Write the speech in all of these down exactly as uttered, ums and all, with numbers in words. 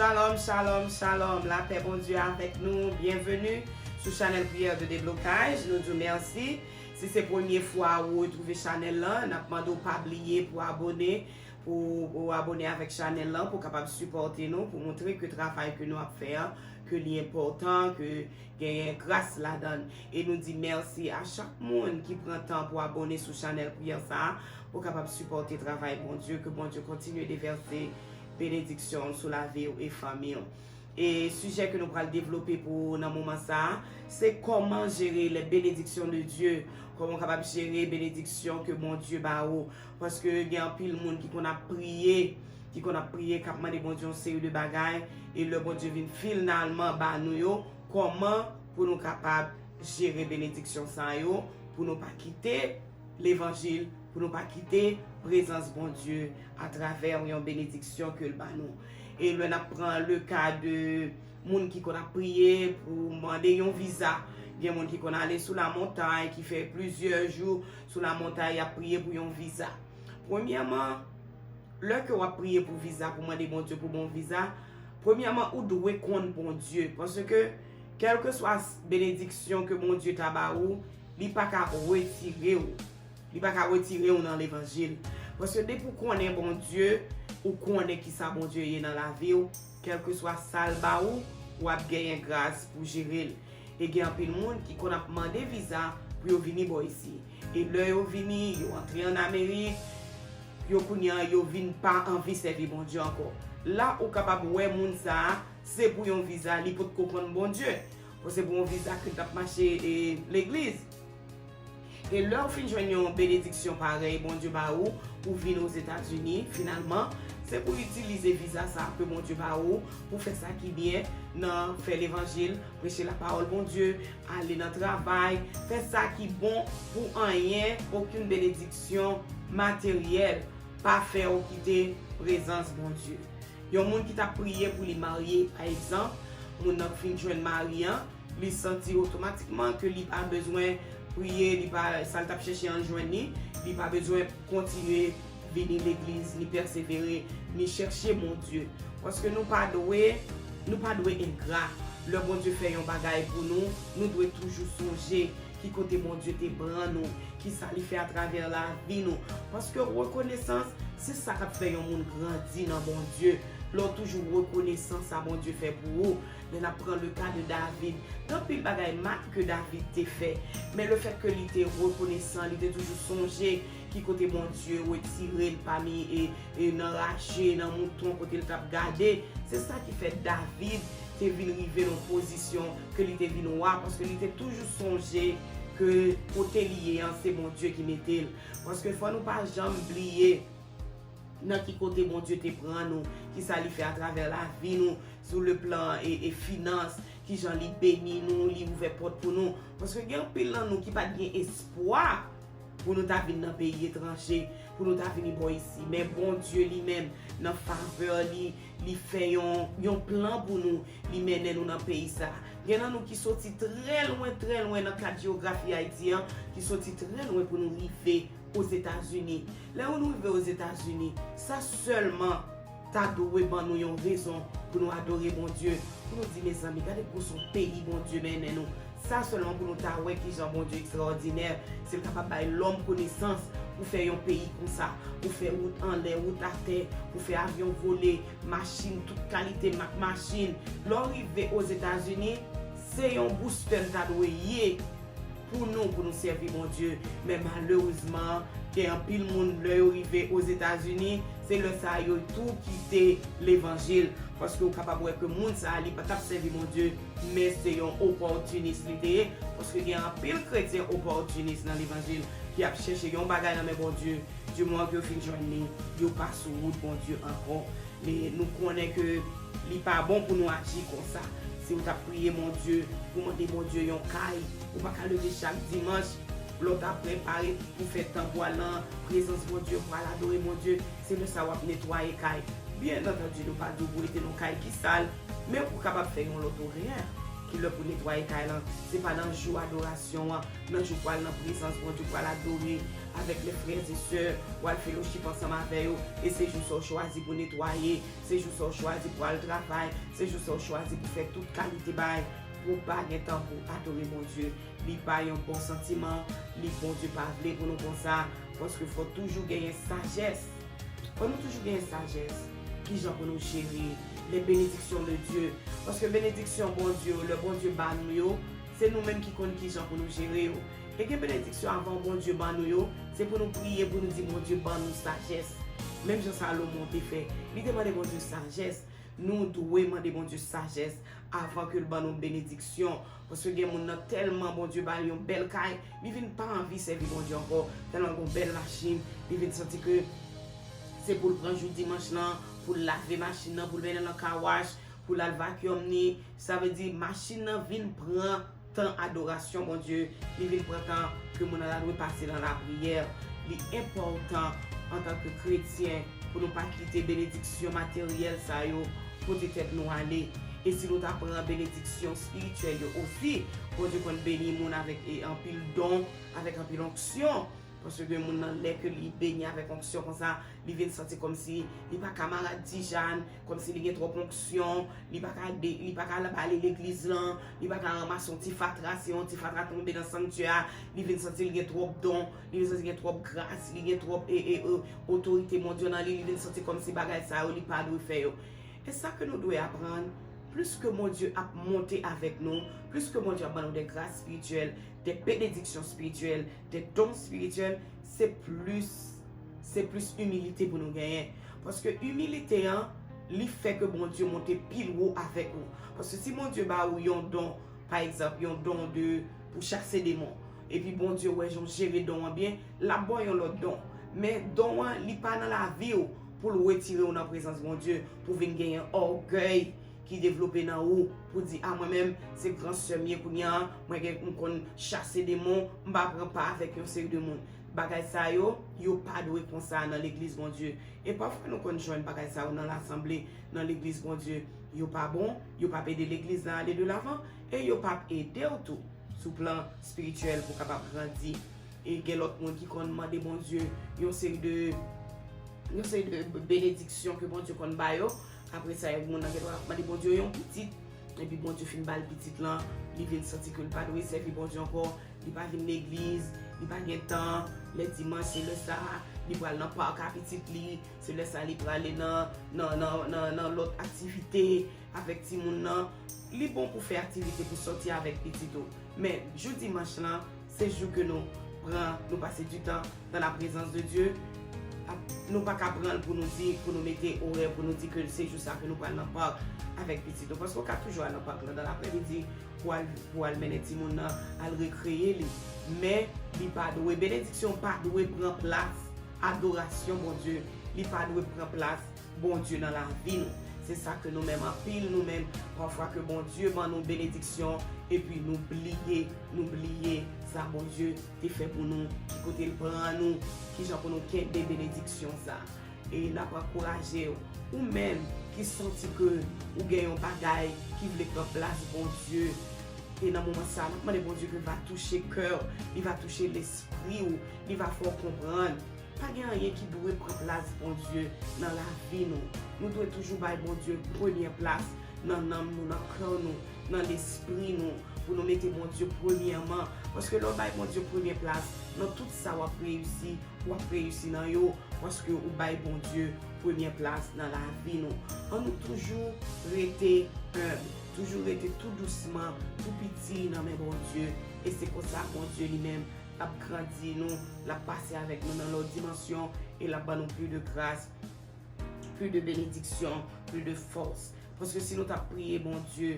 Shalom, shalom, shalom. Lapè Bondye avèk nou. Byenveni sou chanèl Priyè de Deblokaj. Nou di w mèsi. Si se premye fwa ou retwouve chanèl lan, n ap mande w pa bliye pou abòne, pou ou abòne avèk chanèl lan, pou w kapab sipòte nou, pou montre ke travay ke nou ap fè an, ke li enpòtan, ke genyen gras ladan l. E nou di mèsi a chak moun ki pran tan pou abòne sou chanèl Priyè sa a, pou kapab sipòte travay Bondye, ke Bondye kontinye devèse benediksyon sou lavi w e fanmi w. E sijè ke nou pral devlope pou ou nan moman sa a, se kòman jere les bénédictions de Dieu, kòman w kapab jere benediksyon ke Bondye ba ou. Paske gen anpil moun ki konn ap priye, ki konn ap priye, k ap mande Bondye yon seri de bagay, e lè Bondye vin finalman ba nou yo, kòman pou nou kapab jere benediksyon sa yo, pou nou pa kite levanjil, pou nou pa kite prezans Bondye atravè yon benediksyon ke l ba nou. E lè n ap pran le ka de moun ki konn ap priye pou mande yon viza, gen moun ki konn ale sou lamontay, ki fè plizyè jou sou lamontay, y ap priye pou yon viza. Premyèman, lè ke w ap priye pou viza, pou mande Bondye pou bon viza, premyèman, ou dwe konn Bondye. Paske, kèlkeswa s-, benediksyon ke Bondye ta ba ou, li pa ka retire w. Li pa ka retire w nan levanjil. Paske depi w konnen Bondye, ou konnen kisa Bondye ye nan lavi w, kèlkeswa sa l ba ou, w ap genyen gras pou jere l. E gen anpil moun ki konn ap mande viza pou yo vini bò isi. E lè yo vini, yo antre ann Amerik, yo kounye a, yo vin pa anvi sèvi Bondye ankò. La, ou kapab wè moun sa a, se pou yon viza, li potko konn Bondye. Bon, se pou yon viza ke l t ap mache, e, legliz. E lè w fin jwenn yon benediksyon parèy Bondye ba ou, ou vin Ozetazini, finalman, se pou w itilize viza sa a ke Bondye ba ou, pou fè sa ki byen nan fè levanjil, preche lapawòl Bondye, ale nan travay, fè sa ki bon pou anyen, okenn benediksyon materyèl pa fè w kite prezans Bondye. Yon moun ki t ap priye pou li marye, pa egzanp, moun nan fin jwenn mari an, li santi otomatikman ke li pa bezwen priye, li pa, sa l t ap chèche an jwenn li, li pa bezwen kontinye vini legliz, ni pèsevere, ni chèche Bondye. Paske nou pa dwe, nou pa dwe engra. Lè Bondye fè yon bagay pou nou, nou dwe toujou sonje ki kote Bondye te pran nou, kisa li fè atravè lavi nou. Paske rekonesans, se sa k ap fè yon moun grandi nan Bondye. Lè w toujou rekonesan sa Bondye fè pou ou, lè n ap pran le ka de David, gen anpil bagay mal ke David te fè. Men le fèt ke li te rekonesan, li te toujou sonje ki kote Bondye retire l pami, e, e nan rache, nan mouton, kote l t ap gade. Se sa ki fè David te vin rive nan pozisyon ke li te vin wa, paske li te toujou sonje ke kote li ye an, se Bondye ki mete l. Paske fò nou pa janm bliye nan ki kote Bondye te pran nou, kisa li fè atravè lavi nou, sou le plan e, e finans, kijan li beni nou, li ouvè pòt pou nou. Paske gen anpil nan nou ki pa t gen espwa pou nou ta vin nan peyi etranje, pou nou ta vini bò isi. Men Bondye li menm, nan favè li, li fè yon, yon plan pou nou, li mennen nou nan peyi sa. Gen nan nou ki soti trè lwen, trè lwen nan kat jewografi Ayiti an, ki soti trè lwen pou nou rive Ozetazini. Lè nou rive Ozetazini, sa sèlman ta dwe ban nou yon rezon pou nou adore Bondye, pou nou di, mezanmi, gade gwo son peyi Bondye mennen nou. Sa sèlman pou nou ta wè kijan Bondye ekstraòdinè, si l kapab bay lòm konesans pou fè yon peyi konsa, pou fè wout anlè, wout atè, pou fè avyon vole, machin, tout kalite mak machin. Lè w rive Ozetazini, se yon boustè l ta dwe ye pou nou, pou nou sèvi Bondye. Men malerezman, gen anpil moun, lè yo rive Ozetazini, se lè sa a yo tou kite levanjil. Paske ou kapab wè ke moun sa a, li pa t ap sèvi Bondye, men se yon opòtinis li te ye. Paske gen anpil kretyen opòtinis nan levanjil ki ap chèche yon bagay nan men Bondye, di moman ke yo fin jwenn li, yo pa sou wout Bondye ankò. Men nou konnen ke li pa bon pou nou aji konsa. Si w t ap priye Bondye, pou mande Bondye yon kay, ou pa ka leve chak dimanch, lè w ta prepare pou fè tan pou al nan prezans Bondye, pou al adore Bondye, se lè sa w ap netwaye kay. Byen antandi, nou pa di w pou rete nan kay ki sal, men ou kapab fè yon lòt orè. Ki lè pou netwaye kay lan, se pa nan jou adorasyon an, nan jou pou al nan prezans Bondye, pou al adore avèk lè frè e sè, pou al felochip ansanm avè yo, e se jou sa w chwazi pou netwaye, se jou sa w chwazi pou al travay, se jou sa w chwazi pou fè tout kalite bagay, pou w pa gen tan pou adore Bondye. Li pa yon bon santiman, li Bondye pa vle pou nou konsa, paske fò toujou genyen sajès. Fò nou toujou genyen sajès. Kijan pou nou jere les bénédictions de Dieu? Paske benediksyon Bondye yo, lè Bondye ba nou yo, se nou menm ki konn kijan pou nou jere yo. E gen benediksyon avan Bondye ban nou yo, se pou nou priye, pou nou di Bondye ban nou sajès. Menm jan Salomon te fè, li te mande Bondye sajès. Nou dwe mande Bondye sajès avan ke l ban nou benediksyon. Paske gen moun nan tèlman Bondye ba l yon bèl kay, li vin pa anvi sèvi Bondye ankò. Tèlman gon bèl machin, li vin santi ke se pou l pran jou dimanch lan, pou l lave machin nan, pou l mennen nan car wash, pou l al vacuum ni. Sa vle di machin nan vin pran tan adorasyon Bondye, li vin pran tan ke moun nan ta dwe pase nan lapriyè. Li enpòtan antanke kretyen pou nou pa kite benediksyon materyèl sa yo pote tèt nou ale. E si nou ta pran benediksyon espirityèl yo osi, Bondye konn beni moun avèk e, anpil don, avèk anpil onksyon. Paske gen moun nan lè ke li beni avèk onksyon konsa, li vin santi kòmsi li pa kamarad Tijan, kòmsi li gen twòp onksyon, li pa ka de, li pa ka ale legliz lan, li pa ka ranmase yon ti fatra, si yon ti fatra tonbe nan sanktyè a, li vin santi li gen twòp don, li vin santi gen twòp gras, li gen twòp e, e, e, otorite Bondye nan li, li vin santi kòmsi bagay sa yo li pa dwe fè yo. E sa ke nou dwe aprann, plis ke Bondye ap monte avèk nou, plis ke Bondye ap ban nou de gras espirityèl, de benediksyon espirityèl, de don espirityèl, se plis, se plis imilite pou nou genyen. Paske imilite an, li fè ke Bondye monte pi wo avèk ou. Paske si Bondye ba ou yon don, pa egzanp, yon don de pou chase demon, epi Bondye wè jan w jere don an byen, l ap ba w yon lòt don. Men don an, li pa nan lavi w pou l retire w nan prezans Bondye, pou vin genyen ògèy ki devlope nan ou, pou di, a, mwen menm, se gran sè m ye kounye a, mwen gen, m konn chase demon, m pa pran pa avèk yon seri de moun. Bagay sa yo, yo pa dwe konsa nan legliz Bondye. E pafwa nou konn jwenn bagay sa yo nan lasanble, nan legliz Bondye. Yo pa bon, yo p ap ede legliz lan ale de lavan, e yo p ap ede w tou sou plan espirityèl pou w kapab grandi. E gen lòt moun ki konn mande Bondye yon seri de, yon seri de benediksyon ke Bondye konn ba yo. Apre sa, yon moun nan gen dwa ap mande Bondye yon pitit. Epi Bondye fin ba l pitit lan, li vin santi ke l pa dwe sèvi Bondye ankò. Li pa vin legliz, li pa gen tan. Lè dimanch, se lè sa a, li pral nan pak a pitit li. Se lè sa a, li prale nan, nan, nan, nan, nan lòt aktivite avèk timoun nan. Li bon pou fè aktivite, pou sòti avèk pitit ou. Men, jou dimanch lan, se jou ke nou pran, nou pase du temps dans la présence de Dieu. Ap-, nou pa ka pran l pou nou di, pou nou mete orè, pou nou di ke se jou sa ke nou pral nan pak avèk pitit nou. Paske w ka toujou al nan pak lan dans l'après-midi pou al, pou al mennen timoun nan, al rekreye li. Men, li pa dwe, benediksyon pa dwe pran plas adorasyon Bondye. Li pa dwe pran plas Bondye nan lavi nou. Se sa ke nou menm, anpil nou menm, pafwa ke Bondye ban nou benediksyon, epi nou bliye, nou bliye sa Bondye te fè pou nou, ki kote l pran nou, kijan pou nou kenbe benediksyon sa. E n ap ankouraje w, ou menm ki santi ke ou gen yon bagay ki vle pran plas Bondye, e nan moman sa, n ap mande Bondye ke l va touche kè w, li va touche lespri w, li va fè w konprann. Pa gen anyen ki dwe pran plas Bondye nan lavi nou. Nou dwe toujou bay Bondye premyè plas nan nanm nou, nan kè nou, nan lespri nou, pou nou mete Bondye premyèman. Paske lè w bay Bondye premyè plas, nan tout sa w ap reyisi, w ap reyisi nan yo, paske ou bay Bondye premyè plas nan lavi nou. Ann nou toujou rete enb, toujou rete tou dousman, tou piti nan men Bondye. E se konsa Bondye li menm ap grandi nou, l ap pase avèk nou nan lòt dimansyon, e l ap ban nou plis de gras, plis de benediksyon, plis de fòs. Paske si nou t ap priye Bondye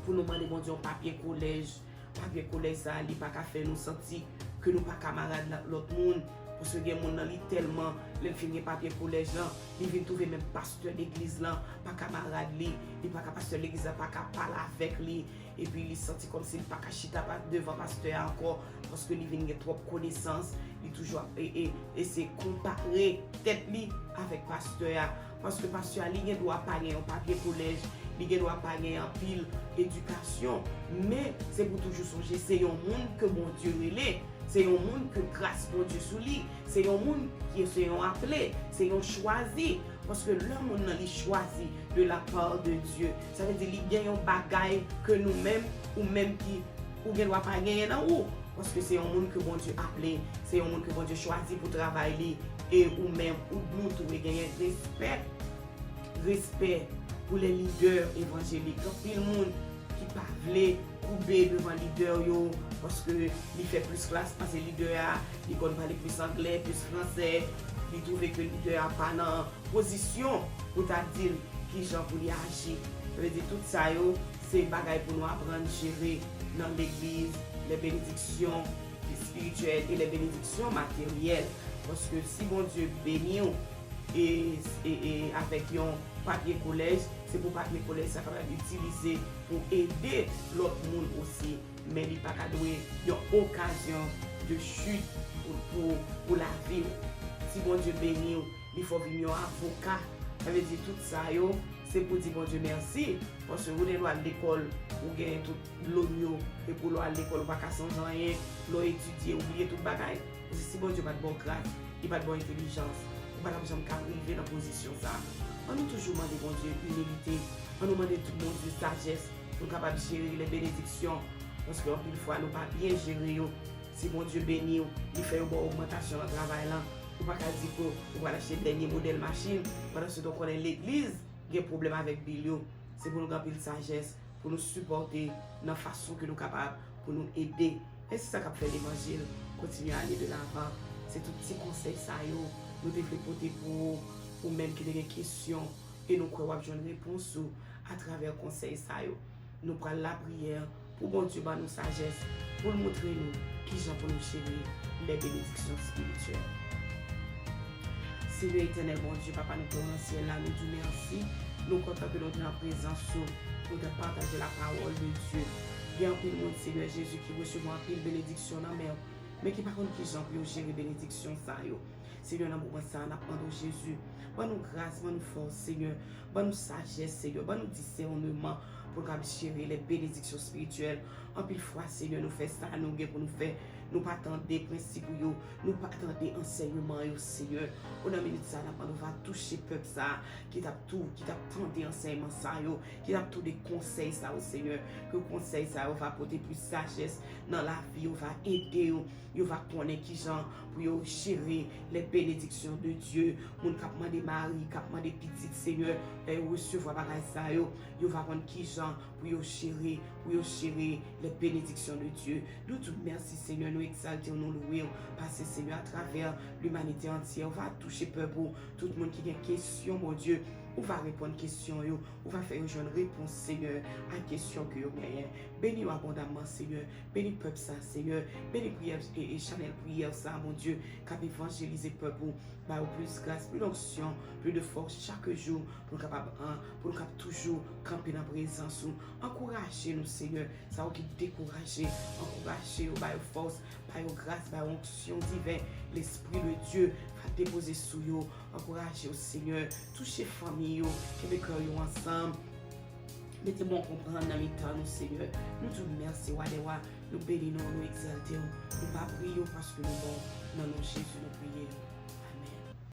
pou nou mande Bondye yon papye kolèj, papye kolèj sa a, li pa ka fè nou santi ke nou pa kamarad la-, lòt moun. Paske gen moun nan, li tèlman, lè l fin gen papye kolèj lan, li vin twouve menm pastè legliz lan pa kamarad li, li pa ka, pastè legliz lan pa ka pale avèk li, epi li santi kòmsi li pa ka chita pa, devan pastè a ankò, paske li vin gen twòp konesans, li toujou ap, e, e, eseye konpare tèt li avèk pastè a, paske pastè a, li gen dwa pa gen yon papye kolèj, Li gen dwa pa gen anpil edikasyon, men se pou toujou sonje se yon moun ke Bondye rele, se yon moun ke gras Bondye sou li, se yon moun ki se yon aple, se yon chwazi. Paske lè moun nan li chwazi de la part de Dieu, sa vle di li gen yon bagay ke nou menm, ou menm ki, ou gen dwa pa genyen nan ou. Paske se yon moun ke Bondye aple, se yon moun ke Bondye chwazi pou travay li, e ou menm, ou nou tou dwe genyen respè, respè pou lè lidè evanjelik. Anpil moun ki pa vle koube devan lidè yo, paske li fè plis klas pase lidè a, li konn pale plis anglè, plis fransè, li twouve ke lidè a pa nan pozisyon pou ta di l kijan pou li aji. Sa vle di tout sa yo, se bagay pou nou aprann jere nan legliz, les bénédictions spirituelles et les bénédictions matérielles. Paske si Bondye beni w e, e, e avèk yon papye kolèj, se pou papye kolèj sa kapab itilize pou ede lòt moun osi. Men li pa ka dwe yon okazyon de chit pou, pou, pou lavi w. Si Bondye beni w, li fè w vin yon avoka. Sa vle di tout sa yo, se pou di Bondye mèsi. Paske ou te dwe al lekòl, ou gen tout diplòm yo, epi lè w al lekòl, ou pa ka sonje anyen, lè w etidye, ou bliye tout bagay. Paske si Bondye pa t ba w gras, li pa t ba w entèlijans, ou pa t ap janm ka rive nan pozisyon sa a. Ann nou toujou mande Bondye imilite, ann nou mande Bondye sajès pou n kapab jere les bénédictions. Paske anpil fwa, nou pa byen jere yo. Si Bondye beni w, li fè yo ba w ogmantasyon nan travay lan, ou pa ka di ke ou pral achte dènye modèl machin, pandan se tan w konnen legliz gen pwoblèm avèk bil yo. Se pou nou gen anpil sajès, pou nou sipòte nan fason ke nou kapab, pou nou ede. E se sa k ap fè levanjil kontinye ale de lavan. Se tout ti konsèy sa yo nou te vle pote pou ou, ou menm ki te gen kesyon, e nou kwè w ap jwenn repons ou atravè konsèy sa yo. Nou pral lapriyè pou Bondye ban nou sajès, pou l montre nou kijan pou nou jere les bénédictions spirituelles. Senyè etènèl Bondye, Papa nou ki nan syèl la, nou di w mèsi. Nou kontan ke nou te nan prezans ou, nou te pataje la parole de Dieu. Gen anpil moun, Senyè Jezi, ki resevwa anpil benediksyon nan men w, men ki pa konn kijan pou yo jere benediksyon sa yo. Senyè, nan moman sa a, n ap mande w, Jezi, ban nou gras, ban nou fòs, Senyè. Ban nou sajès, Senyè. Ban nou disèneman pou n kab jere les bénédictions spirituelles. Anpil fwa, Senyè, nou fè sa nou gen pou nou fè. Nou pa tande prensip ou yo. Nou pa tande ansèyman yo, Senyè. O nan minit sa a, n ap mande w va touche pèp sa a ki t ap tou, ki t ap tande ansèyman sa yo, ki t ap tande konsèy sa yo, Senyè. Ke konsèy sa yo va pote plis sajès nan lavi yo, va ede yo. Yo va konnen kijan pou yo jere les bénédictions de Dieu. Moun k ap mande mari, k ap mande pitit, Senyè, lè yo resevwa bagay sa yo, yo va konn kijan pou yo jere, pou yo jere les bénédictions de Dieu. Nou di w mèsi, Senyè, nou egzalte w, nou lwe w, paske, Senyè, atravè limanite antyè, ou va touche pèp ou, tout moun ki gen kesyon, Bondye, ou va reponn kesyon yo, ou va fè yo jwenn repons, Senyè, a kesyon ke yo genyen. Beni yo abondamman, Senyè. Beni pèp sa, Senyè. Beni priyè, e, e chanèl priyè sa, Bondye, k ap evanjelize pèp ou. Ba yo plis gras, plis lonksyon, plis de fòs chak jou pou nou kapab, an, pou nou kab toujou kanpe nan prezans ou. Ankouraje nou, Senyè. Sa yo ki dekouraje, ankouraje yo, ba yo fòs, ba yo gras, ba yo onksyon diven. Lespri de Dye va depoze sou yo. Ankouraje yo, Senyè. Touche fanmi yo, kenbe kè yo ansanm. Mete bon konprann nan mitan nou, Senyè. Nou di w mèsi, Wa dè wa. Nou beni non w, nou egzalte w. Nou pa priye w paske nou bon. Nan non Jezi nou priye.